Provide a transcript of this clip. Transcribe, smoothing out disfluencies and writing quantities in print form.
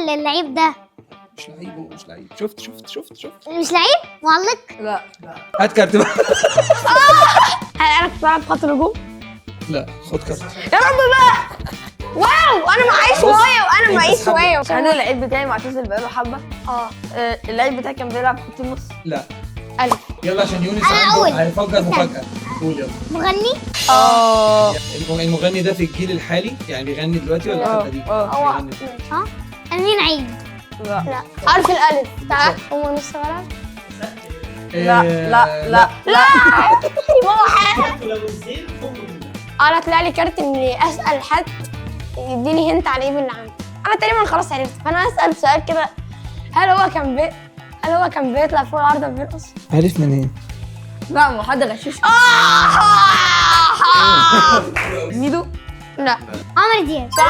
اللعيب ده مش لعيب، هو مش لعيب. شفت شفت شفت شفت. مش لعيب؟ معلق؟ لا. هات كارت بقى. هل انا كنت بلعب خط الهجوم؟ لا، خد كارت. يا رب بقى. wow، انا معيش وايو، انا معيش وايو. انا اللعيب بتاعي معتزل بقاله حبه. اه. اللعيب بتاعي كان بيلعب خط النص. لا. ألف. يلا عشان يونس أنا عنده أول. هيفجر مفاجأة. قول يلا. مغني؟ اه. المغني ده في الجيل الحالي يعني بيغني دلوقتي ولا كان قديم؟ اه. هو بيغني. اه، أمين عيد. لا. لا، حرف الالف. تعال، هو نص ملعب. لا لا لا لا ماما حاجة. انا طلع لي كارت اني اسال حد يديني hint على ايه اللي عنده. انا تقريبا خلاص عرفت، فانا هسال سؤال كده. هل هو كان بيطلع فوق العارضة بيرقص؟ عرف منين؟ لا، ما حد غشش. ميدو. لا. عمرو دياب. صح.